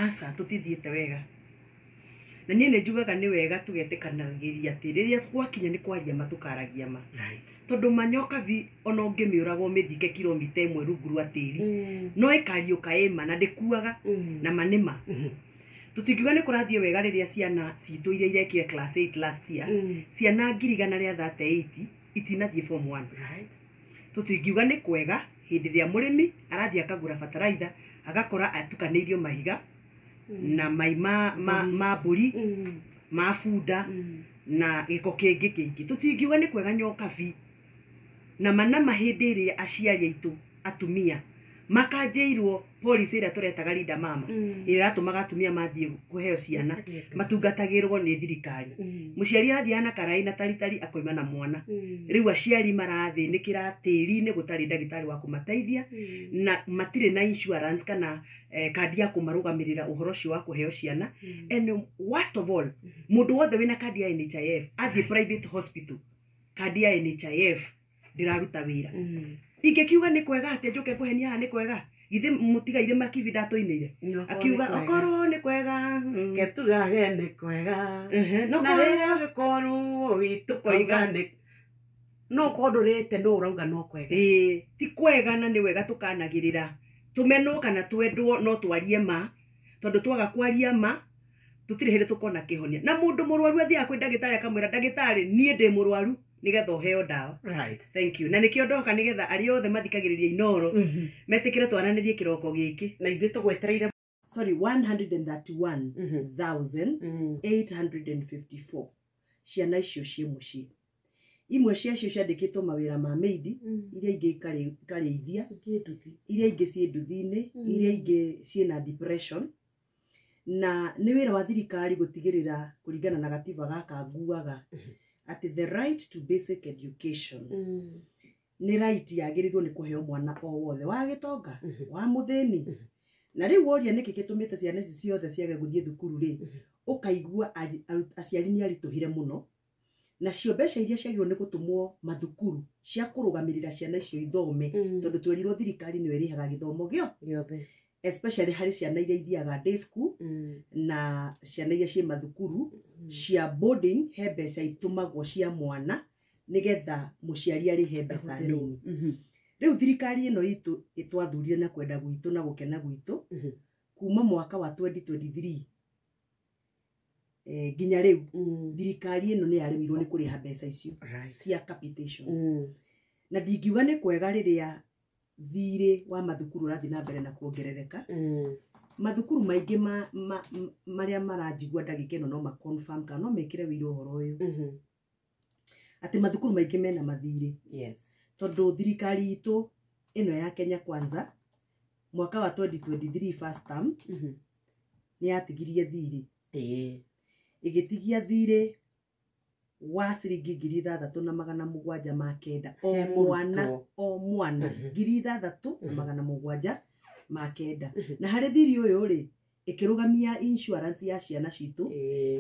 Aca, tũtithiĩte wega, na niĩ nĩ njugaga nĩ wega tũgetĩkanagĩria atĩ rĩrĩa gwakinya nĩ kwaria ma, tũkaragia ma, tondũ manyokabi ona ũngĩmĩũraga ũmĩthike kilomita 1 rungu rwa tĩri, no ĩkariũka ĩma na ndĩkuaga. Na ma nĩ ma. Tũtingiuga nĩ kũrathiĩ wega rĩrĩa ciana citũ iria irekire class 8 last year, ciana 138,000 itinathiĩ form 1. Tũtingiuga nĩ kwega hĩndĩ ĩrĩa mũrĩmi arathiĩ akagũra bataraitha, agakora atukanĩirio mahiga na mai ma mbũri, ma bunda na gĩko kĩngĩ kĩingĩ. Tũtingiuga nĩ kwega, nyokabi, na manama hĩndĩ ĩrĩa aciari aitũ atumia makanjĩirwo policy ĩrĩa tũretaga Linda Mama, ĩrĩa ĩratũmaga atumia mathiĩ kũheo ciana matungatagĩrwo nĩ thirikari. Mũciari arathiaga na karaĩ na taritari akoima na mwana. Rĩu aciari marathĩnĩkĩra tĩri-inĩ, gũtarĩ ndagĩtarĩ wa kũmateithia, na matirĩ na insurance kana kandi ya kũmarũgamĩrĩra ũhoro ũcio wa kũheo ciana. And worst of all, mũndũ wothe wĩna kandi ya NHIF athiĩ private hospital, kandi ya NHIF ndĩraruta wĩra. Ingĩkiuga nĩ kwega atĩa njũke kũhenia haha nĩ kwega? Githĩ mũtigaire makibi ndatũinĩire akiuga okorwo nĩ kwega. Ketugage nĩ kwega. No na korwo rĩrĩa gĩkorwo witũ koiga nĩ no korwo ndũrĩte no ũrauga no kwega. Ĩĩ, ti kwega, na nĩ wega tũkanagĩrĩra tũmenwo kana twendwo, no twarie ma, tondũ twaga kwaria ma tũtirĩ hĩndĩ tũkona kĩhonia. Na mũndũ mũrwaru athiaga kwĩ ndagĩtarĩ akamwĩra, "Ndagĩtarĩ, niĩ ndĩ mũrwaru," nĩgetha ũheo ndawa. Thank you. Na nĩkĩo ndoka nĩgetha arĩa othe mathikagĩrĩria Inoro metĩkĩre twaranĩrie kĩroko gĩkĩ. Na ithuĩ tũgwetereire. Sorry, 131,854 ciana icio ciĩ mũciĩ. Imwe ciacio ciandĩkĩtwo mawĩra ma maid, iria ingĩ ikarĩithia, Ingĩ nduthi. Iria ingĩ ciĩ nduthi-inĩ, iria ingĩ ciĩna depression. Na nĩ wĩra wa thirikari gũtigĩrĩra, kũringana na gatiba gaka nguaga, atĩ the right to basic education nĩ right yagĩrĩirwo nĩ kũheo mwana o wothe, wa gĩtonga, wa mũthĩni. Na rĩu woria nĩkĩ gĩtũmĩte ciana ici ciothe ciage gũthiĩ thukuru rĩ, ũkaigua aciari nĩ aritũhire mũno, nacio mbeca iria ciagĩrĩirwo nĩ gũtũmwo mathukuru cia kũrũgamĩrĩra ciana icio ithome, tondũ twerirwo thirikari nĩyo ĩrĩhaga gĩthomo gĩo, gĩothe, especially harĩ ciana iria ithiaga day school na ciana iria ciĩ mathukuru cia boarding. He mbeca itũmagwo cia mwana nĩgetha mũciari arĩhe mbeca nini. Rĩu thirikari ĩno itũ ĩtwathurire na kwenda gwitũ na gũkena gwitũ, kuma mwaka wa 2023 nginya rĩu, thirikari ĩno nĩ yaremirwo nĩ kũrĩha mbeca icio cia capitation. Na ndingiuga nĩ kwega rĩrĩa thirĩ wa mathukuru ũrathiĩ na mbere na kuongerereka. Mathukuru maingĩ marĩa maranjigua ndagĩka ĩno no ma confirm kana no mekĩre wĩira ũhoro ũyũ, atĩ mathukuru maingĩ mena mathirĩ, tondũ thirikari itũ ĩno ya Kenya Kwanza mwaka wa 2023 first term nĩ yatigirie thirĩ, ĩgĩtigia thirĩ wa ciringi 6,709 o He mwana, mũrutwo. O mwana, 6,709. Na harĩ thirĩ ũyũ rĩ, ĩkĩrũgamia insurance ya ciana citũ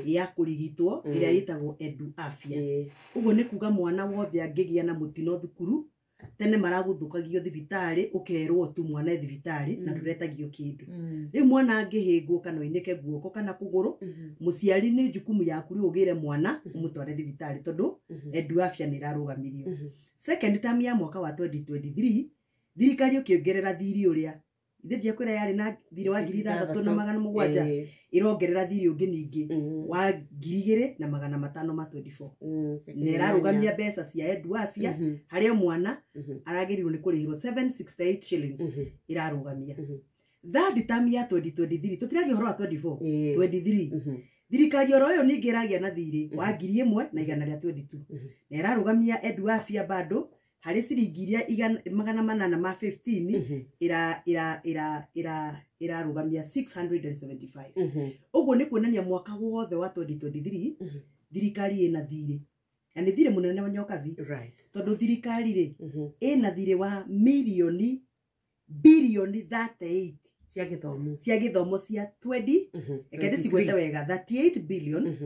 ya kũrigitwo, ĩrĩa ĩtagwo Edu Afya. Ũguo nĩ kuga mwana wothe angĩgĩa na mũtino thukuru, tene maragũthũkagio thibitarĩ, ũkerwo tu mwana e thibitarĩ na ndũretagio kĩndũ. Rĩu mwana angĩhĩngwo kana oinĩke guoko kana kũgũrũ, mũciari nĩ jukumu yaku rĩu ũgĩre mwana ũmũtware thibitarĩ, tondũ Edu Afya nĩ ĩrarũgamirio. Second term ya mwaka wa 2023, thirikari ũkĩongerera thiri ũrĩa ithe ndiakwĩra yarĩ na thirĩ wa 6,700, ĩrongerera thirĩ ũngĩ ningĩ wa 2,524, na ĩrarũgamia mbeca cia Edu Afya harĩa mwana aragĩrĩirwo nĩ kũrĩhĩrwo 768 shillings, ĩrarũgamia. Third term ya 2023, tũtiragia ũhoro wa 24, 23, thirikari oro ĩyo ningĩ ĩragĩa na thirĩ wa 1,122, na ĩrarũgamia Edu Afya bado harĩ ciringi iria 815, ĩra ĩra ĩra ĩra ĩrarũgamia 675. Ũguo nĩ kuonania mwaka wothe wa 2023 thirikari ĩna thirĩ, na nĩ thirĩ mũnene wa nyokabi, tondũ thirikari rĩ, ĩna thirĩ wa mirioni birioni 38 cia gĩthomo, cia gĩthomo cia 20, reke ndĩcigwete wega, 38 billion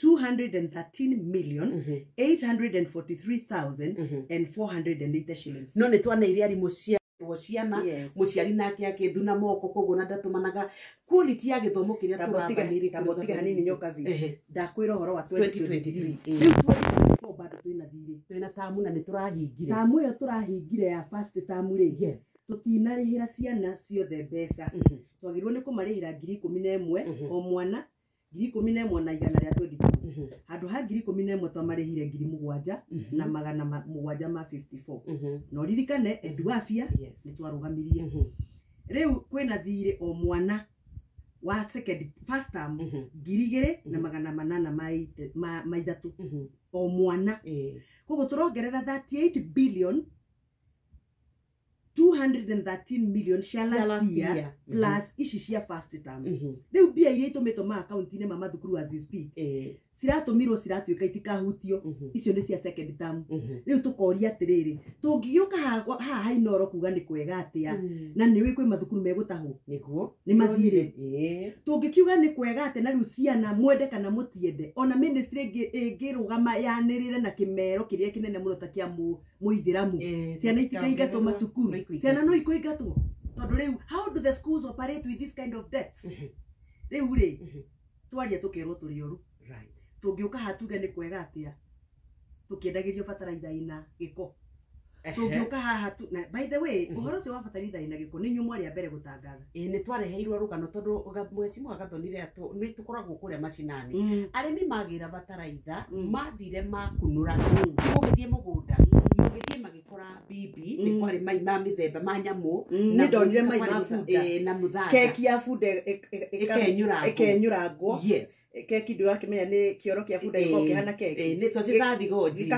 213 million 843,480 shillings. No nĩ twaneire arimũ cia Ciana Yes. muciari nake akithuna moko koguo na ndatumanaga quality ya githomo kiria tũrathanĩrĩ Tamba ũtige hanini Nyokabi. Ehe. Ndakwĩra ũhoro wa 2023. 2023. Rĩu 2024 bado twĩna thirĩ. Twĩna tamu na nĩ tũrahingire. Tamu ĩyo tũrahingire ya first tamu rĩ, Yes. tũtinarĩhĩra ciana ciothe mbeca. Twagĩrĩirwo nĩ kũmarĩhĩra 11,000 o mwana, 11,122. Handũ ha 11,000 twamarĩhire 7,754. Na ũririkane Edu Afya Yes. nĩ twarũgamirie. Rĩu kwĩna thirĩ o mwana wa second first term 2,803 o mwana. Koguo tũrongerera 38 billion 213 million cia last year plus ici cia first term. Rĩu mbia iria itũmĩtwo ma akaunti-inĩ ma mathukuru as we speak ciratũmirwo ciratuĩka itikahutio, icio nĩ cia second term. Rĩu tũkoria atĩrĩrĩ, tũngĩgĩũka haha ha Inooro kuga nĩ kwega atĩa na nĩũĩ kwĩ mathukuru megũtahwo Nĩguo nĩ mathirĩ. Ĩĩ. Tũngĩkiuga nĩ kwega atĩa na rĩu ciana mwende kana mũtiende, ona ministry ĩngĩrũgama yanĩrĩre na kĩmero kĩrĩa kĩnene mũno ta kĩa mũithĩramu, ciana itikaingatwo macukuru, ciana no ikũingatwo tondũ rĩu how do the schools operate with this kind of debts? Rĩu rĩ, twaria tũkerwo tũrĩ oru. Right. Tũngĩũka haha tuge nĩ kwega atĩa tũkĩendagĩrio bataraitha ina gĩko, tũngĩũka haha tu, na by the way, ũhoro ũcio wa bataraitha ina gĩko nĩ inyuĩ mwarĩ a mbere gũtangatha. Ĩĩ nĩ twareheirwo rũgano tondũ mwecimu agathonire atũ nĩ tũkoragwo kũrĩa macinani, arĩmi magĩra bataraitha mathire makunũra gũgĩthiĩ mũgũnda magĩthiĩ magĩkora bibi nĩ kwarĩ mai ma mĩthemba ma nyamũ. Nĩ ndonire mai ma bunda. Ĩĩ, na mũthanga. Keki ya bunda ĩkenyũrangwo. Ĩkenyũrangwo. Yes. Keki ndũrakĩmenya nĩ kĩoro kĩa bunda gĩkoragwo kĩhana keki. Ĩĩ, nĩ twacita thigonji.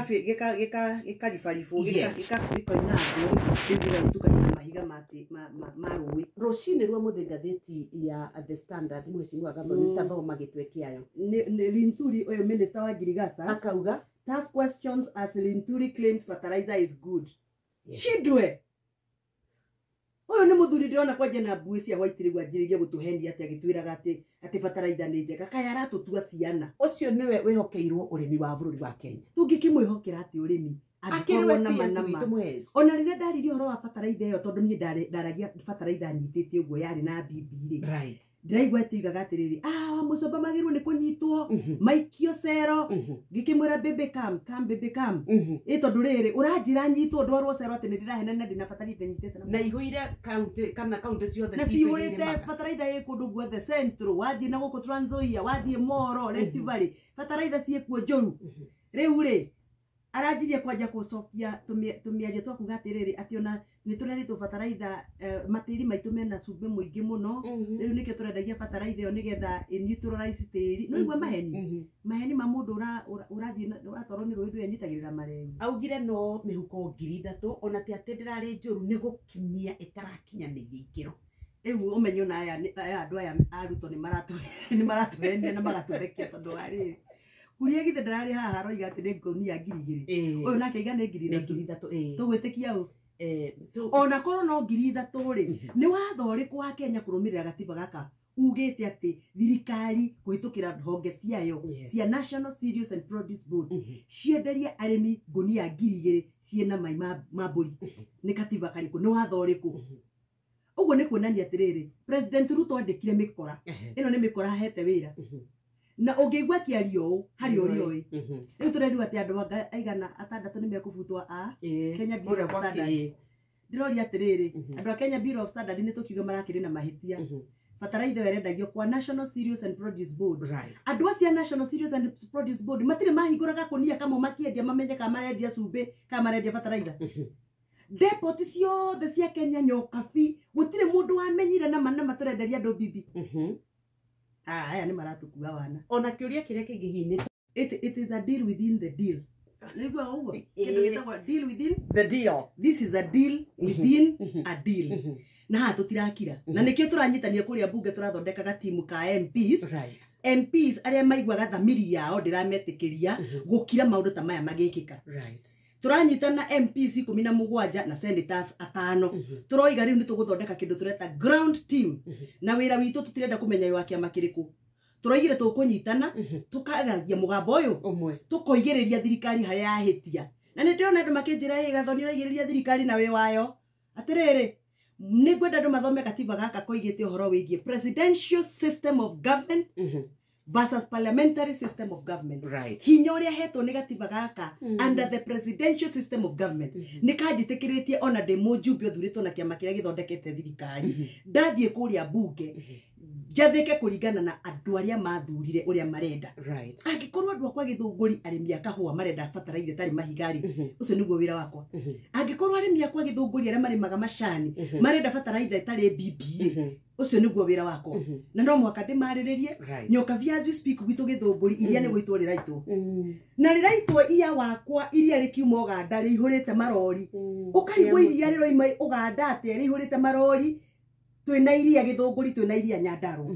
Gĩkaribaribwo, Yes. gĩkoinangwo, rĩu gĩgagĩtukanio na mahiga ma rũĩ. Rũcinĩ rwa mũthĩ ngathĩti ya The Standard mwecimu agathoni tathoma gĩtwe kĩayo. Nĩ Linturi ũyũ minister wa Ngirigaca akauga tough questions as Linturi claims fertilizer is good. Yes. Shindwe ũyũ nĩ mũthuri ndĩrona kwanja na mbuĩ cia white rĩu anjĩrĩrie gũtũhenia atĩ agĩtwĩraga atĩ bataraitha nĩ njega, kaĩ aratũtua ciana. Ũcio nĩwe wĩhokeirwo ũrĩmi wa bũrũri wa Kenya. Tũngĩkĩmwĩhokera atĩ ũrĩmi akĩrĩ angĩkorwo we nama CS nama witũ mũheci. Ona rĩrĩa ndaririe ũhoro wa bataraitha ĩyo, tondũ niĩ ndaragia bataraitha nyitĩte ũguo yarĩ na bibi rĩ, Right. ndĩraigua atĩ oigaga atĩrĩrĩ, ah, wa mũcomba magĩrĩirwo nĩ kũnyitwo maikio cero. Ngĩkĩmwĩra baby come, come baby come. Ĩ tondũ rĩrĩ ũranjĩra nyitwo ndwarwo cero atĩ nĩ ndĩrahenania ndĩna bataraitha nyitĩte na Na ihũire kaunti kana kaunti ciothe na citũ cihũrĩte irĩmaga. bataraitha ĩ kũndũ guothe Central, wathiĩ na gũkũ Trans Nzoia, wathiĩ Moro, Rift Valley, bataraitha ciĩkuo njũru. Rĩu rĩ aranjirie kwanja gũcokia tũmĩario twa kuga atĩrĩrĩ atĩ ona nĩ tũrerĩtwo bataraitha, matĩri maitũ mena cumbĩ mũingĩ mũno, rĩu nĩkĩo tũrendagia bataraitha ĩyo nĩgetha ĩ neutralize tĩri. No igua maheni maheni ma mũndũ ũrathiĩ ũratwarwo nĩ rũĩ ndũyenyitagĩrĩra mareu. Augire no mĩhuko 3,000 ona ti atĩ ndĩrarĩ njũru nĩ gũkinyia ĩtarakinyanĩria ikĩro. Rĩu ũmenye ona aya aya andũ aya a Ruto nĩ maratũhenia na magatũthekia tondũ wa rĩrĩ kuria githĩ ndararĩ haha aroiga atĩ nĩ ngũnia 2,000, ũyũ nake aiga nĩ ngiri Nĩ ithatũ 3,000 ĩĩ. Tũgwĩtĩkia ũ? Ona korwo no 3,000 rĩ, nĩ watho ũrĩkũ wa Kenya kũrũmĩrĩra gatiba gaka ugĩte atĩ thirikari kũhĩtũkĩra honge ciayo Yes. cia National Cereals and Produce Board cienderie arĩmi ngũnia 2,000 ciĩna mai ma mbũri? Nĩ katiba karĩkũ? Nĩ watho ũrĩkũ? Ũguo nĩ kuonania atĩrĩrĩ, President Ruto andĩkire mĩkora ĩno nĩ mĩkora ahete wĩra na ũngĩigua akĩaria ũũ harĩ ũrĩa ũĩ. Rĩu tũrerirwo atĩ andũ anga aigana atandatũ nĩ mekũbutwo a Kenya Bureau of Standards. Ndĩroria atĩrĩrĩ, andũ a Kenya Bureau of Standards nĩ tũkiuga marakĩrĩ na mahĩtia, bataraitha ĩyo ĩrendagio kwa National Cereals and Produce Board. Right. Andũ acio a National Cereals and Produce Board matirĩ mahingũraga kũnia kamwe makĩendia mamenye kana marendia cumbĩ kana marendia bataraitha. Depot ciothe cia Kenya Nyokabi gũtirĩ mũndũ wamenyire nama nama tũrenderia andũ bibi. Aya nĩ maratukua wana. Ona kĩũria kĩrĩa kĩngĩ hihi nĩ It is a deal within the deal. Nĩguo ũguo kĩndũ gĩtagwo deal within the deal. This is a deal within a deal. Na haha tũtirakira na nĩkĩo tũranyitanire kũrĩa bunge tũrathondekaga timu ka MPs. Right. MPs arĩa maiguaga thamiri yao ndĩrametĩkĩria gũkira maũndũ ta maya magĩkĩka. Right. Tũranyitana MPs 17 na senators 5. Tũroiga rĩu nĩ tũgũthondeka kĩndũ tũreta ground team na wĩra witũ tũtirenda kũmenya wĩ wa kĩama kĩrĩkũ. Tũroigire tũkũnyitana tũkaragia mũgambo ũyũ Ũmwe. tũkoigĩrĩria thirikari harĩa yahĩtia. Na nĩ ndĩrona andũ makĩnjĩra ĩ Gathoni ũraigĩrĩria thirikari na wĩ wayo. Atĩrĩrĩ, nĩ ngwenda andũ mathome gatiba gaka koigĩte ũhoro wĩgiĩ presidential system of government versus parliamentary system of government. Right. Hinya ũrĩa hetwo nĩ gatiba gaka under the presidential system of government nĩ kanjĩtĩkĩrĩtie ona ndĩ mũjumbe ũthurĩtwo na kĩama kĩrĩa gĩthondekete thirikari, ndathiĩ kũrĩa mbunge njathĩke kũringana na andũ arĩa mathurire ũrĩa marenda. Right. Angĩkorwo andũ akwa Gĩthũngũri arĩmi a kahũa marenda bataraitha ĩtarĩ mahiga rĩ, ũcio nĩguo wĩra wakwa. Angĩkorwo arĩmi akwa Gĩthũngũri arĩa marĩmaga macani marenda bataraitha ĩtarĩ BBA, ũcio nĩguo wĩra wakwa. Na no mũhaka ndĩmarĩrĩrie. Right. Nyokabi as we speak gwitũ Gĩthũngũri iria nĩ gũitwo rĩraitwo. Na rĩraitwo iya wakwa iria rĩkiuma Ũganda rĩihũrĩte marori. Ũkarigwo iria rĩroima Ũganda atĩa rĩihũrĩte marori. Twĩna iria Gĩthũngũri, twĩna iria Nyandarua.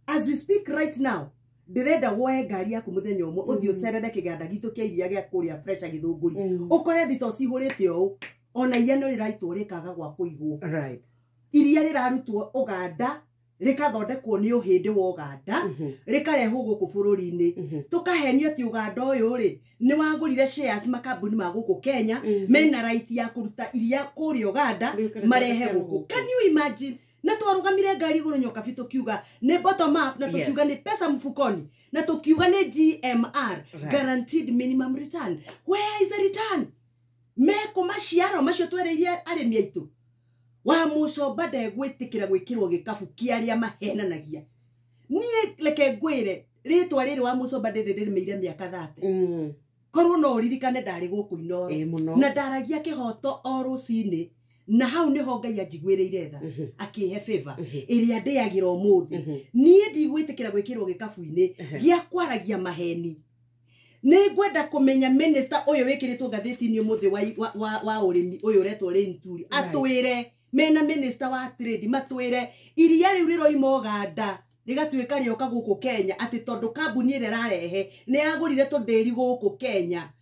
As we speak right now, ndĩrenda woe ngari yaku mũthenya ũmwe ũthiĩ ũcerere kĩganda gitũ kĩa iria gĩa kũrĩa Fresha Gĩthũngũri. Ũkore thito cihũrĩte ũũ, ona iria no rĩraitwo rĩkaga gwa kũigwo. Right. Iria rĩrarutwo Ũganda rĩkathondekwo nĩ ũhĩndĩ wa Ũganda, rĩkarehwo gũkũ bũrũri-inĩ. Tũkahenio atĩ Ũganda ũyũ rĩ nĩ wagũrire shares makambuni ma gũkũ Kenya, mena right ya kũruta iria kũrĩa Ũganda marehe gũkũ. Can you imagine? Na twarũgamire ngari igũrũ Nyokabi tũkiuga nĩ bottom up, na tũkiuga nĩ pesa mfukoni, na tũkiuga nĩ GMR, Right. guaranteed minimum return. Where is the return? Mekũ maciaro macio twereirie arĩmi aitũ. Wa mũcomba ndegwĩtĩkĩra gwĩkĩrwo gĩkabu kĩa arĩa mahenanagia. Niĩ reke ngwĩre rĩtwa rĩrĩ wa mũcomba ndĩrĩ rĩrĩmĩire mĩaka 30. Korwo no ũririkane ndarĩ gũkũ Inooro na ndaragia kĩhoto o rũcinĩ, na hau nĩho Ngai anjiguĩrĩire tha akĩhe favor ĩrĩa ndĩagĩra ũmũthĩ. Niĩ ndigwĩtĩkĩra gwĩkĩrwo gĩkabu-inĩ gĩa kwaragia maheni. Nĩ ngwenda kũmenya minister ũyũ wĩkĩrĩtwo ngathĩti-inĩ ũmũthĩ wa ũrĩmi ũyũ ũretwo Linturi atwĩre, mena minister wa trade matwĩre iria rĩu rĩroima Ũganda rĩgatuĩka rĩoka gũkũ Kenya atĩ tondũ kambuni ĩrĩa ĩrarehe nĩ yagũrire tũndĩri gũkũ Kenya,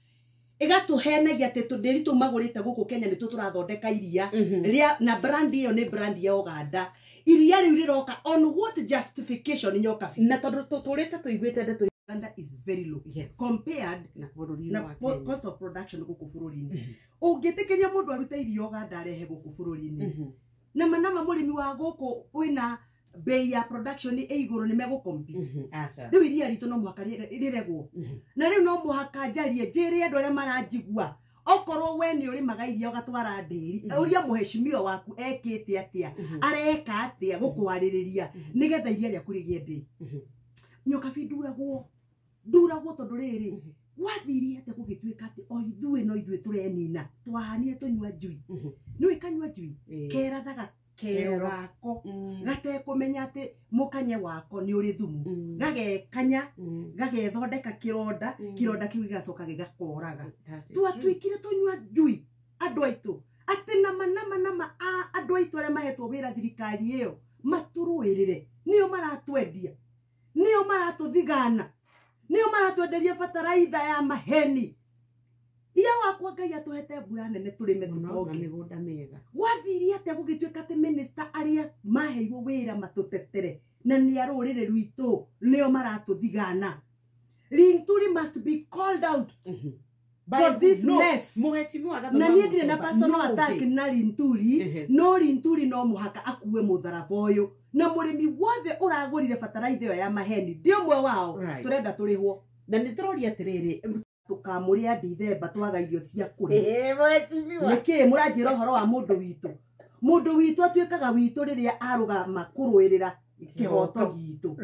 ĩgatũhenagia atĩ tũndĩri tũu magũrĩte gũkũ Kenya nĩtũ tũrathondeka iria rĩa, na brand ĩyo nĩ brand ya Ũganda. Iria rĩu rĩroka on what justification Nyokabi? Na tondũ tũtũrĩte tũiguĩte ndeto Uganda is very low. Yes. Compared na bũrũri na wa Kenya. cost of production gũkũ bũrũri-inĩ. Ũngĩtĩkĩria mũndũ arute irio Ũganda arehe gũkũ bũrũri-inĩ, na manama mũrĩmi wa gũkũ wĩna bei ya production ĩ igũrũ nĩ megũ-compete. Rĩu iria ritũ no mũhaka rĩregwo. Na rĩu no mũhaka njarie njĩre andũ arĩa maranjigua, okorwo we nĩ ũrĩmaga iria ũgatwara ndĩri, ũria mũheshimiwa waku ekĩte atĩa, areka atĩa gũkwarĩrĩria nĩgetha iria rĩaku rĩgĩe mbei. Nyokabi nduragwo tondũ rĩrĩ gwathire atĩa gũgĩtuĩka atĩ o ithuĩ no ithuĩ tũrenina, twahanire tũnyua njui. Nĩũĩ kanyua njui kerathaga kero gako gatekũmenya atĩ mũkanye wako nĩ ũrĩ thumu, gagekanya gagethondeka kĩronda, kĩronda kĩu gĩgacoka gĩgakoraga. Twatuĩkire tũnyua njui andũ aitũ atĩ nama nama nama andũ aitũ arĩa mahetwo wĩra thirikari ĩyo matũrũĩrĩre, nĩo maratwendia, nĩo maratũthigana, nĩo maratwenderia bataraitha ya maheni. Iria wakwa Ngai atũhete mbura nene tũrĩme tũtonge. Mĩgũnda mĩega. Gwathire atĩa gũgĩtuĩka atĩ minister arĩa maheirwo wĩra matũtetere na nĩ a rũrĩrĩ rwitũ nĩo maratũthigana. Linturi must be called out for this mess. Na niĩ ndirĩ na personal attack na Linturi, no Linturi no mũhaka akue mũtharaba ũyũ. Na mũrĩmi wothe ũragũrire bataraitha ĩyo ya maheni ndi ũmwe wao, tũrenda tũrĩhwo. Na nĩ tũroria atĩrĩrĩ, tũkamũrĩa Dithemba twaga irio cia kũrĩa. Nĩkĩ mũranjĩra ũhoro wa mũndũ witũ? Mũndũ witũ atuĩkaga witũ rĩrĩa arũgama kũrũĩrĩra kĩhoto gitũ.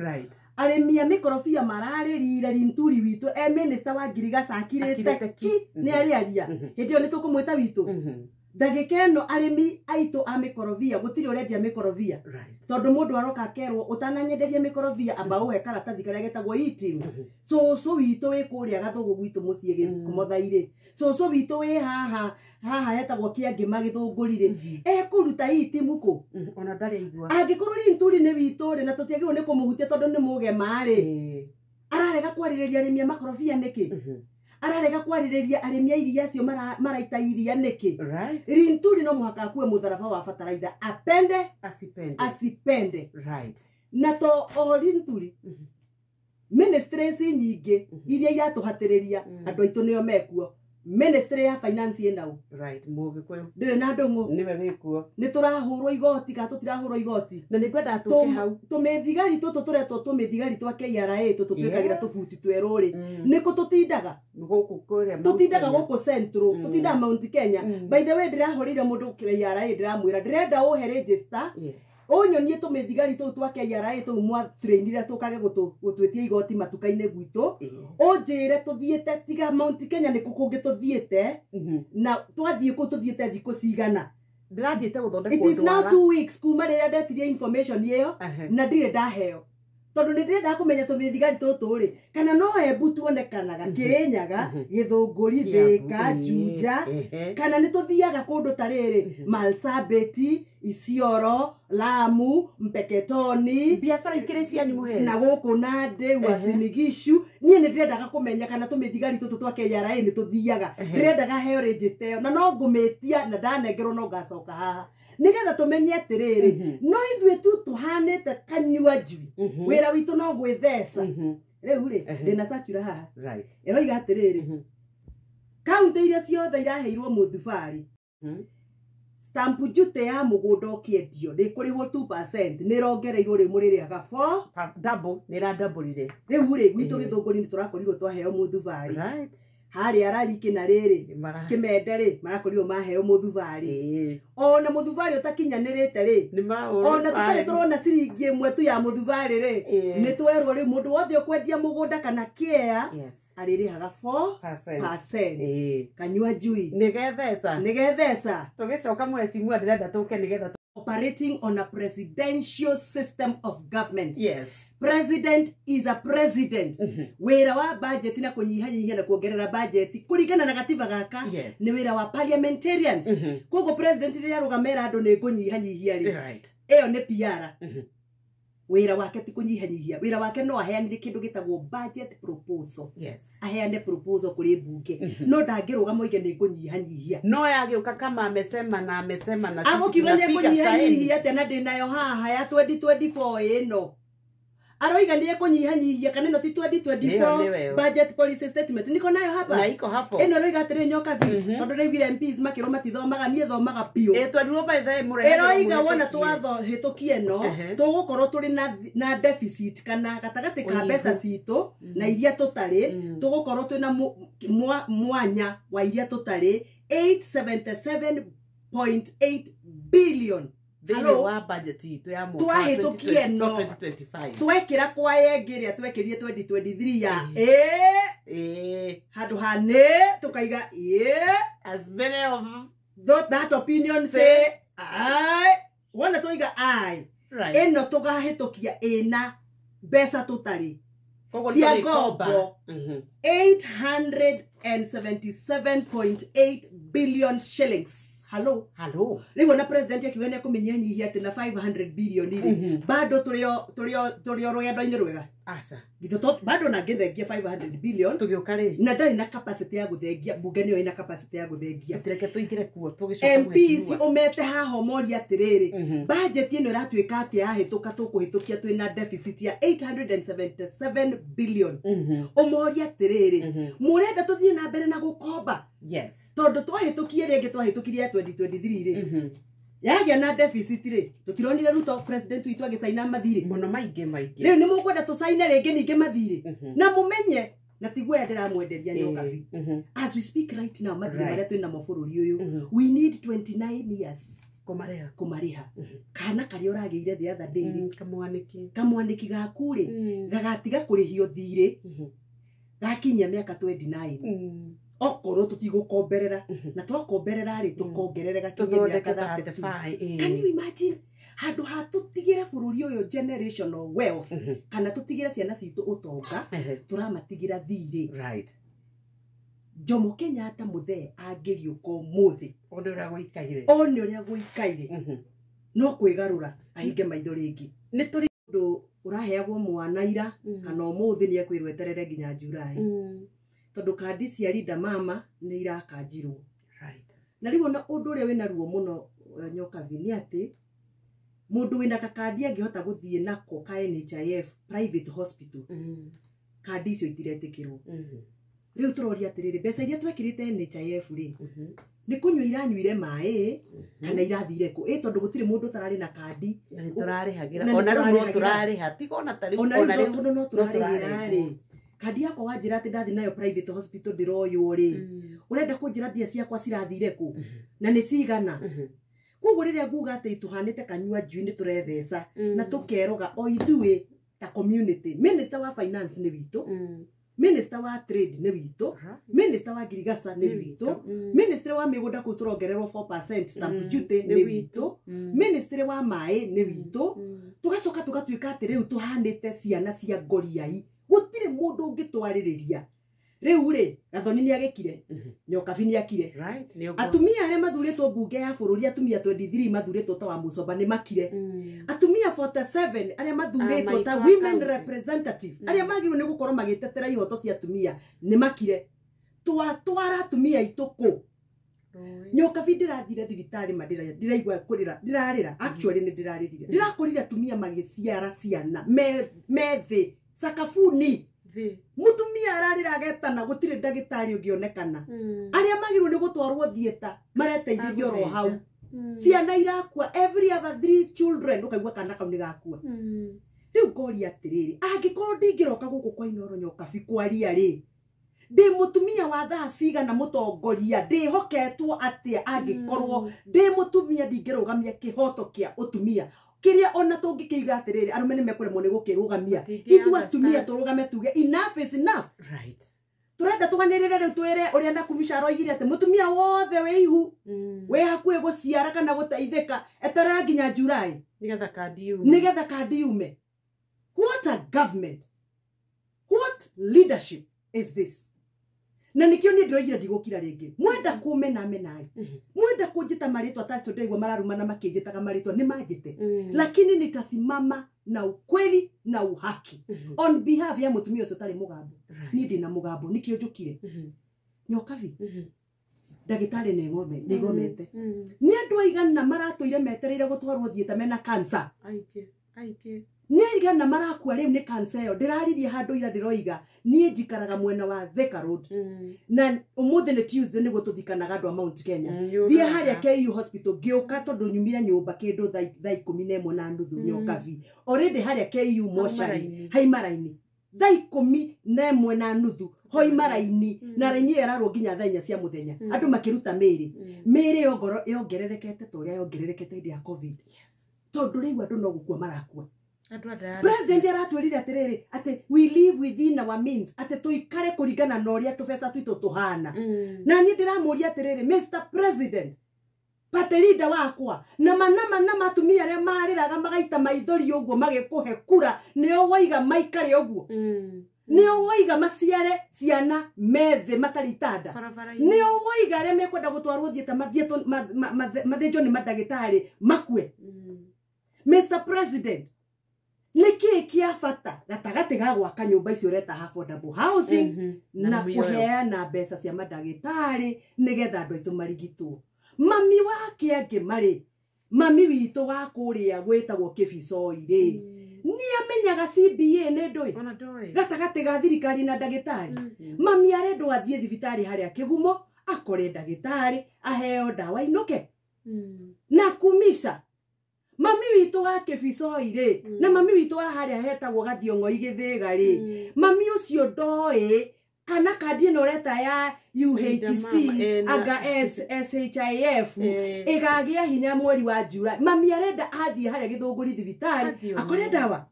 Arĩmi a mĩkorobia mararĩrire Linturi witũ e minister wa ngirigaca akirĩte ki nĩ arĩaria. Hĩndĩ ĩyo nĩ tũkũmwĩta witũ. Ndagĩka ĩno arĩmi aitũ a mĩkorobia gũtirĩ ũrendia mĩkorobia. Tondũ mũndũ aroka akerwo ũtananyenderia mĩkorobia amba ũhe karatathi karĩa getagwo e-team. Cũcũ witũ wĩ kũrĩa Gathũgũ gwitũ mũciĩ Gĩkomotha-irĩ, cũcũ witũ wĩ haha haha hetagwo Kĩangĩma Gĩthũngũri-rĩ, ekũruta e-team kũ? Ona ndarĩ aigua. Angĩkorwo Linturi nĩ witũ rĩ, na tũtiagĩrĩirwo nĩ kũmũhutia tondũ nĩ mũgema-rĩ, ararega kwarĩrĩria arĩmi a makorobia nĩkĩ? Ararega kwarĩrĩria arĩmi a iria acio maraita iria nĩkĩ? Linturi no mũhaka akue mũtharaba wa bataraitha, apende asipende. Na to o Linturi, ministries nyingĩ iria iratũhatĩrĩria andũ aitũ nĩo mekuo. Ministry ya finance ĩna ũ? Right, mũgĩkũyũ. Ndĩrĩ na ndũng'ũ. Nĩwe wĩkuo. Nĩ tũrahũrwo igoti kana tũtirahũrwo igoti? Na nĩngwendaga tũke hau. Tũmĩthigari tũtũ tũretwo tũmĩthigari twa KRA tũtũ twĩkagĩra tũbuti twerũ rĩ, nĩkũ tũtindaga? Gũkũ kũrĩa Tũtindaga gũkũ Central, tũtindaga Mount Kenya. By the way, ndĩrahũrĩire mũndũ KRA, ndĩramwĩra ndĩrenda ũhe register, ũnyonie tũmĩthigari tũu twa KRA tũu mwatrainire tũkage gũtwĩtia igoti matuka-inĩ gwitũ, ũnjĩre tũthiĩte tiga Mount Kenya nĩkũ kũngĩ tũthiĩte, na twathiĩ kũu tũthiĩte thikũ cigana. Ndĩrathiĩte gũthondekwo. It is now 2 weeks kuma rĩrĩa ndetirie information ĩyo na ndirĩ ndaheo, tondũ nĩ ndĩrenda kũmenya tũmĩthigari tũtũ rĩ, kana no Embu tuonekanaga, Kĩrĩnyaga, Gĩthũngũri, Thĩka, Juja, kana nĩ tũthiaga kũndũ ta rĩrĩ Marsabit, Isiolo, Lamu, Mpeketoni. Biacara ikĩrĩ cianyu mũheci. Na gũkũ Nandi, Uasin Gishu. Niĩ nĩ ndĩrendaga kũmenya kana tũmĩthigari tũtũ twa KRA nĩ tũthiaga. Ndĩrendaga heo register ĩyo, na no ngũmĩtia na ndanengerwo no ngacoka haha nĩgetha tũmenye atĩrĩrĩ, no ithuĩ tu tũhanĩte kanyua njui, wĩra witũ no gwĩtheca. Rĩu rĩ, ndĩna circular haha ĩroiga atĩrĩrĩ, kaunti iria ciothe iraheirwo mũthubarĩ, stamp duty ya mũgũnda ũkĩendio ndĩkũrĩhwo 2%, nĩ ĩrongereirwo, rĩu mũrĩrĩhaga 4. Double, nĩ ĩradouble. Rĩu rĩ, gwitũ Gĩthũngũri nĩ tũrakorirwo twaheo mũthubarĩ, harĩa Rarikĩ na rĩrĩ Kĩmende rĩ, marakorirwo maheo mũthubarĩ, ona mũthubarĩ ũtakinyanĩrĩte rĩ, ona tũtarĩ tũrona ciringi ĩmwe tu ya mũthubarĩ rĩ, nĩ twerwo rĩu mũndũ wothe ũkwendia mũgũnda kana kĩea arĩrĩhaga 4%. Kanyua njui. Nĩgetheca. Nĩgetheca. Tũgĩcoka mũhecimua, ndĩrenda tũke nĩgetha Operating on a presidential system of government. Yes. President is a president. Wĩra wa budget na kũnyihanyihia na kuongerera budget kũringana na gatiba gaka nĩ wĩra wa parliamentarians. Koguo president rĩrĩa arũgamera andũ nĩ ngũnyihanyihia rĩ, ĩyo nĩ PR. Wĩra wake ti kũnyihanyihia, wĩra wake no aheanire kĩndũ gĩtagwo budget proposal. Aheane proposal kũrĩ mbunge, no ndangĩrũgama oige nĩ ngũnyihanyihia. No yagĩũka kama amesema na amesema na Agũkiuga nĩ ekũnyihanyihia atĩa na ndĩnayo haha ya 2024 ĩno aroiga nĩ ekũnyihanyihia, kana ĩno ti 2024 budget policy statement niko nayo hapa? Na iko hapo. Ĩno ĩroiga atĩrĩ, nyoka bi, tondũ ndaiguire MPs makĩrwo matithomaga, niĩ thomaga biũ. Ĩ twerirwo, by the way, mũrehe. Ĩroiga wona twatho hĩtũkie ĩno, tũgũkorwo tũrĩ na deficit kana gatagatĩ ka mbeca citũ na iria tũtarĩ, tũgũkorwo twĩna mwanya wa iria tũtarĩ 877.8 billion. Thĩinĩ wa budget itũ ya mwaka Twahĩtũkia ĩno. 2025. Twekĩra kwa ĩngĩ ĩrĩa twekĩrire 2023 ya ĩ handũ ha nĩ tũkaiga ĩ. As many of That opinion say aye, wona twaiga aye, ĩno tũgahĩtũkia ĩna mbeca tũtarĩ cia ngombo 877.8 billion shillings. Hello? Hello. Rĩu ona president akiuga nĩ ekũmĩnyihanyihia atĩ na 500 billion rĩ, bado tũrĩ o rũgendo-inĩ rwega. Aca. Githĩ bado nangĩthengia 500 billion? Tũgĩũka rĩ. Na ndarĩ na capacity ya gũthengia, mbunge nĩyo ĩna capacity ya gũthengia. Tũreke tũingĩre kuo tũgĩcoka. MPs ũmete haha ũmorie atĩrĩrĩ, budget ĩno ĩratuĩka atĩa yahĩtũka, tũkũhĩtũkia twĩna deficit ya 877 billion. Ũmorie atĩrĩrĩ, mũrenda tũthiĩ na mbere na gũkomba? Tondũ twahĩtũkie rĩngĩ, twahĩtũkirie ya 2023 rĩ, yagĩa na deficit rĩ, tũtironire Ruto president witũ agĩcaina mathirĩ mũno maingĩ maingĩ. Rĩu nĩ mũkwenda tũcaine rĩngĩ ningĩ mathirĩ, na mũmenye na tiguo ndĩramwenderia nyokabi, as we speak right now, mathirĩ marĩa twĩ namo bũrũri ũyũ, we need 29 years kũmarĩha. Kũmarĩha. Kana karĩa ũragĩire the other day rĩ, Kamwanĩki. Kamwanĩki gaku rĩ, gagatiga kũrĩhio thirĩ gakinyia mĩaka 29, okorwo tũtigũkomberera, na twakomberera rĩ, tũkongerere gakinye mĩaka 32. Can you imagine? Handũ ha tũtigĩre bũrũri ũyũ generational wealth, kana tũtigĩre ciana citũ ũtonga, tũramatigĩra thirĩ. Jomo Kenyatta mũthee angĩriũka ũmũthĩ, one ũrĩa gũikaire, one ũrĩa gũikaire, no kwĩgarũra ahinge maitho rĩngĩ. Nĩ tũrĩ Ũndũ ũraheagwo mwana ira kana ũmũthĩ nĩ ekwĩrwo eterere nginya July, tondũ kandi cia Linda Mama nĩ irakanjirwo. Na rĩu ona ũndũ ũrĩa wĩna ruo mũno, Nyokabi, nĩ atĩ mũndũ wĩna gakandi angĩhota gũthiĩ nako ka NHIF private hospital, kandi icio itiretĩkĩrwo. Rĩu tũroria atĩrĩrĩ, mbeca iria twekĩrĩte NHIF rĩ, nĩ kũnyua iranyuire maĩ kana irathire kũ? Ĩ tondũ gũtirĩ mũndũ ũtararĩ na kandi. Na nĩ tũrarĩhagĩra. Ona rĩu no tũrarĩha. Tiga ona ta rĩu. Ona rĩu tondũ no tũrarĩhĩra rĩ. Kandi yakwa wanjĩra atĩ ndathiĩ nayo private hospital ndĩroywo rĩ. Ũrenda kũnjĩra mbia ciakwa cirathire kũ? Na nĩ cigana? Koguo rĩrĩa nguga atĩ tũhanĩte kanyua njui nĩ tũretheca na tũkeroga o ithuĩ ta community. Minister wa finance nĩ witũ. Minister wa trade nĩ witũ. Minister wa ngirigaca nĩ witũ. Minister wa mĩgũnda kũu tũrongererwo 4% stamp duty nĩ witũ. Minister wa maĩ nĩ witũ. Tũgacoka tũgatuĩka atĩ rĩu tũhanĩte ciana cia ngoriai. Gũtirĩ mũndũ ũngĩtwarĩrĩria. Rĩu rĩ, Gathoni nĩ agĩkire, Nyokabi nĩ akire. Atumia arĩa mathurĩtwo mbunge ya bũrũri, atumia 23 mathurĩtwo ta wa Mũcomba nĩ makire. Atumia 47 arĩa mathurĩtwo ta women representative, arĩa magĩrĩirwo nĩ gũkorwo magĩtetera ihoto cia atumia nĩ makire. Twatwara atumia aitũ kũ? Nyokabi ndĩrathire thibitarĩ ma ndĩraigua kũrĩra, ndĩrarĩra, actually nĩ ndĩrarĩrire. Ndĩrakorire atumia magĩciara ciana me thĩ sakafuni. Mutumia ararĩra agetana gũtirĩ ndagĩtarĩ ũngĩonekana. Arĩa magĩrĩirwo nĩ gũtwarwo theatre mareteithĩrio oro hau. Ciana irakua every other 3 children ũkaigua kana kau nĩ gakua. Rĩu ngoria atĩrĩrĩ, angĩkorwo ndingĩroka gũkũ kwa Inooro Nyokabi kwaria rĩ, ndĩ mũtumia wa thaa cigana mũtongoria, ndĩhoketwo atĩa angĩkorwo ndĩ mũtumia ndingĩrũgamia kĩhoto kĩa ũtumia kĩrĩa ona tũngĩkĩiga atĩrĩrĩ, arũme nĩ mekũremwo nĩ gũkĩrũgamia. Ithuĩ atumia tũrũgame tuge enough is enough. Tũrenda tũganĩrĩre rĩu twĩre ũrĩa Nakumisha aroigire atĩ mũtumia wothe wĩ ihu wĩ hakuhĩ gũciara kana gũteithĩka eterera nginya July nĩgetha kandi yume. What a government, what leadership is this? Na nikio niĩ ndĩroigire ndigũkira rĩngĩ. Mwenda kũmena menai, mwenda kũnjĩta marĩtwa ta acio ndĩraigua mararumana makĩnjĩtaga marĩtwa nĩ manjĩte, lakini nitasimama na ukweli na uhaki on behalf ya mũtumia ũcio ũtarĩ mũgambo. Niĩ ndĩna mũgambo nĩkĩo njũkire. Nyokabi, ndagĩtarĩ nĩ igomete. Nĩ andũ aigana maratũire metereire gũtwarwo theatre mena cancer. Nĩ aigana marakua rĩu nĩ cancer ĩyo. Ndĩraririe handũ ira ndĩroiga niĩ njikaraga mwena wa Thika Road na ũmũthĩ nĩ Tuesday nĩguo tũthikanaga andũ a Mount Kenya. Thiĩ harĩa KU hospital ngĩũka tondũ nyumire nyũmba kĩndũ thaa 11:30 Nyokabi. Already harĩa KU mochari haimaraini thaa 11:30 hoimaraini na raini ĩyo ĩrarwo nginya thaa 4 cia mũthenya andũ makĩruta mĩĩrĩ. Mĩĩrĩ yongererekete ta ũrĩa yongererekete hĩndĩ ya COVID. Tondũ rĩu andũ no gũkua marakua. President aratwĩrire atĩrĩrĩ atĩ we live within our means, atĩ tũikare kũringana na ũrĩa tũbeca twitũ tũhana. Na niĩ ndĩramũria atĩrĩrĩ, Mr President, party leader wakwa, na mana atumia arĩa marĩraga magaita maithori ũguo magĩkũhe kura nĩo waiga maikare ũguo, nĩo waiga maciare ciana methĩ matarĩ itanda, nĩo waiga arĩa mekwenda gũtwarwo theatre mathĩnjwo nĩ mandagĩtarĩ makue. Mr President, nĩkĩĩ kĩa bata gatagatĩ ga gwaka nyũmba icio ũreta affordable housing na kũheana mbeca cia mandagĩtarĩ nĩgetha andũ aitũ marigitwo? Mami wa Kĩangĩ marĩ, mami witũ wa kũrĩa gwĩtagwo Kĩbicoi rĩ, nĩ amenyaga CBA nĩ ndũĩ gatagatĩ ga thirikari na ndagĩtarĩ. Mami arendwo athiĩ thibitarĩ harĩa Kĩgumo akore ndagĩtarĩ aheo ndawa inũke na kumisha. Mami witũ wa Kĩbicoi rĩ, na mami witũ wa harĩa hetagwo Gathiong'oi Gĩthĩga rĩ, mami ũcio ndoĩ kana kandi ĩno ũreta ya UHC anga SHIF ĩgagĩa hinya mweri wa July. Mami arenda athiĩ harĩa Gĩthũngũri thibitarĩ akore ndawa.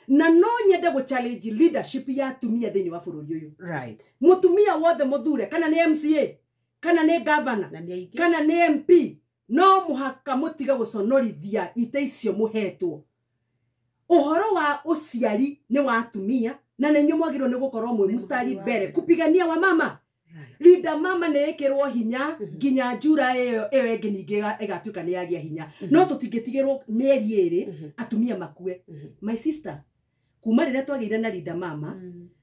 Na no nyende gũ challenge leadership ya atumia thĩinĩ wa bũrũri ũyũ. Mũtumia wothe mũthure, kana nĩ MCA, kana nĩ governor, kana nĩ MP, no mũhaka mũtige gũconorithia ite icio mũhetwo. Ũhoro wa ũciari nĩ wa atumia na nĩ inyuĩ mwagĩrĩirwo nĩ gũkorwo mwĩ mstari mbere kupigania wa mama. Linda mama nĩ ĩkĩrwo hinya nginya njura ĩyo ĩngĩ ningĩ ĩgatuĩka nĩ yagĩa hinya. No tũtingĩtigĩrwo mĩeri ĩrĩ atumia makue. My sister, kuma rĩrĩa twagĩire na Linda mama,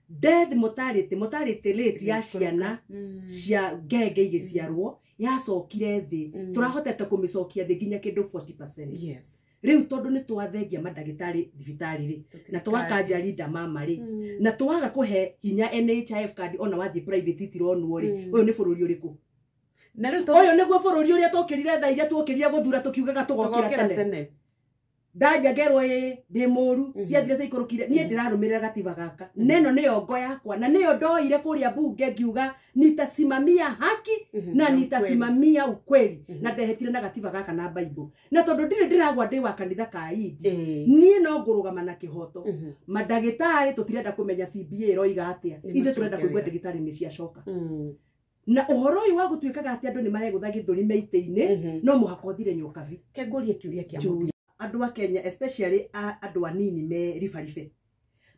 death mortality rate ya ciana cia ngenge igĩciarwo yacokire thĩ. Tũrahotete kũmĩcokia thĩ nginya kĩndũ 40%. Rĩu tondũ nĩ twathengia mandagĩtarĩ thibitarĩ rĩ, na twakanja Linda Mama rĩ, na twaga kũhe hinya NHIF card ona wathiĩ private itironwo rĩ, ũyũ nĩ bũrũri ũrĩkũ? Na rĩu Ũyũ nĩguo bũrũri ũrĩa twokĩrire thaa iria twokĩrire gũthura tũkiugaga tũgokĩra tene. Ndaria ngerwo ĩ ndĩ mũru, ciathire ciaikũrũkire. Niĩ ndĩrarũmĩrĩra gatiba gaka, na ĩno nĩyo ngo yakwa, na nĩyo ndoire kũrĩa bunge ngiuga nitasimamia haki na nitasimamia ukweli, na ndehetire na gatiba gaka na Bible. Na tondũ ndirĩ ndĩragwa ndĩ wa kanitha ka Indi, niĩ no ngũrũgama na kĩhoto. Mandagĩtarĩ tũtirenda kũmenya CBA ĩroiga atĩa, ithuĩ tũrenda kũigua ndagĩtarĩ nĩ ciacoka. Na ũhoro ũyũ wa gũtuĩkaga atĩ andũ nĩ maregũtha gĩthũri meitĩ-inĩ, no mũhaka ũthire Nyokabi. Ke ngũrie kĩũria kĩa mũthia. Andũ a Kenya, especially andũ anini me ribaribe,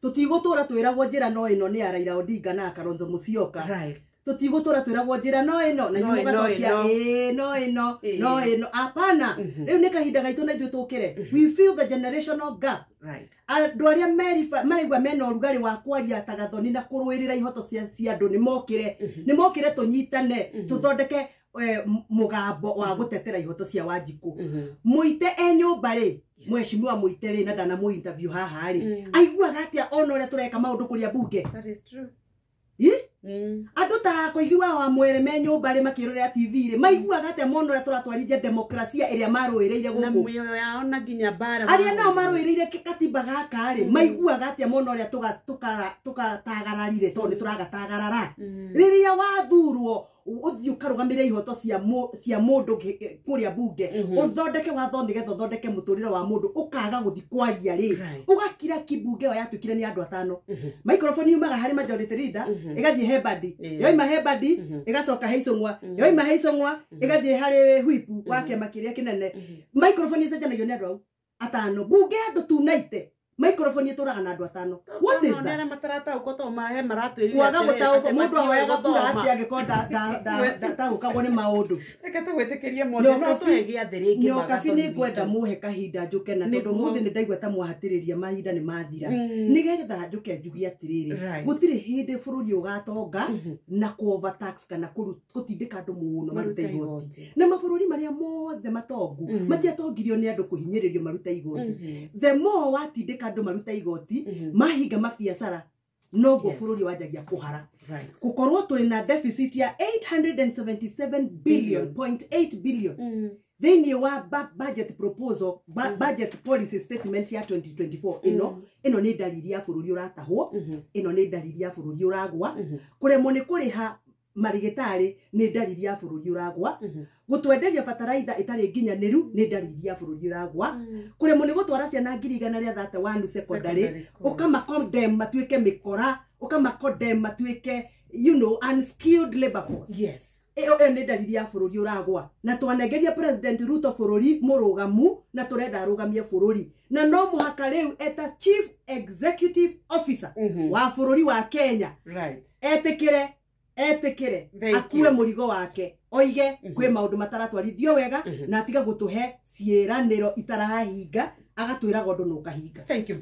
tũtigũtũra twĩragwo njĩra no ĩno nĩ ya Raila Odinga na Kalonzo Musyoka. Tũtigũtũra twĩragwo njĩra no ĩno na inyuĩ mũgacokia ĩĩ no ĩno no ĩno. Hapana, rĩu nĩ kahinda gaitũ na ithuĩ tũkĩre. We feel the generational gap. Andũ arĩa maraigua mena ũrugarĩ wa kwaria ta Gathoni na kũrũĩrĩra ihoto cia andũ nĩ mokĩre, nĩ mokĩre tũnyitane, tũthondeke mũgambo wa gũtetera ihoto cia Wanjikũ. Mũite e nyũmba rĩ, mheshimiwa Mũite rĩ, na ndanamũ interview haha rĩ, aiguaga atĩa ona ũrĩa tũreka maũndũ kũrĩa bunge? That is true. Andũ ta kũigua wa mwere me nyũmba rĩ makĩrorera TV rĩ, maiguaga atĩa mona ũrĩa tũratwarithia demokrasia ĩrĩa marũĩrĩire Na gũkũ? mĩoyo yao na nginya mbara. Arĩa nao marũĩrĩire katiba gaka rĩ, maiguaga atĩa mona ũrĩa tũgatagararire, tondũ nĩ tũragatagarara. Rĩrĩa wathurwo ũthiĩ ũkarũgamĩrĩre ihoto cia mũndũ kũrĩa bunge, ũthondeke watho nĩgetha ũthondeke mũtũrĩre wa mũndũ, ũkaga gũthiĩ kwaria rĩ, ũgakira kibunge ĩyo yatuĩkire nĩ andũ atano. Microphone yumaga harĩ majority leader, ĩgathiĩ he Mbadi, yoima he Mbadi ĩgacoka he Icũng'wa, yoima he Icũng'wa ĩgathiĩ harĩ whip wa kĩama kĩrĩa kĩnene. Microphone ĩcenjanagio nĩ andũ au atano. Bunge ya andũ tunaite, microphone ĩtũraga na andũ atano. What is that? Matarataũkwo to mahe maratwĩrire Kwaga gũtaũkwo, mũndũ ahoyaga kura atĩa angĩkorwo ndataũkagwo nĩ maũndũ? Reke tũgwĩtĩkĩrie mothe, no tũhe gĩathĩ rĩngĩ. Nyokabi, nĩ ngwenda mũhe kahinda njũke, na tondũ ũmũthĩ nĩ ndaigua ta mwahatĩrĩria, mahinda nĩ mathira, nĩgetha njũke njuge atĩrĩrĩ, gũtirĩ hĩndĩ bũrũri ũgatonga na kũ overtax kana gũtindĩka andũ mũno marute igoti. Na mabũrũri marĩa mothe matongu matiatongirio nĩ andũ kũhinyĩrĩrio marute igoti. The more watindĩka andũ marute igoti, mahinga mabiacara, noguo bũrũri wanjagia kũhara. Gũkorwo tũrĩ na deficit ya 877 billion point 8 billion thĩinĩ wa budget proposal, budget policy statement ya 2024, ĩno nĩ ndariri ya bũrũri ũratahwo, ĩno nĩ ndariri ya bũrũri ũragwa. Kũremwo nĩ kũrĩha marigitari nĩ ndariri ya bũrũri ũragwa. Gũtwenderia bataraitha ĩtarĩ nginyanĩru nĩ ndariri ya bũrũri ũragwa. Kũremwo nĩ gũtwara ciana 131 secondary, ũkama condemn matuĩke mĩkora, ũkama condemn matuĩke unskilled labor force. Ĩyo nĩ ndariri ya bũrũri ũragwa. Na twanengeria President Ruto bũrũri mũrũgamu, na tũrenda arũgamie bũrũri, na no mũhaka rĩu eta Chief Executive Officer wa bũrũri wa Kenya etĩkĩre akue mũrigo wake, oige kwĩ maũndũ mataratwarithio wega, na atige gũtũhe ciĩranĩro itarahinga, agatwĩraga ũndũ na ũkahinga. Thank you.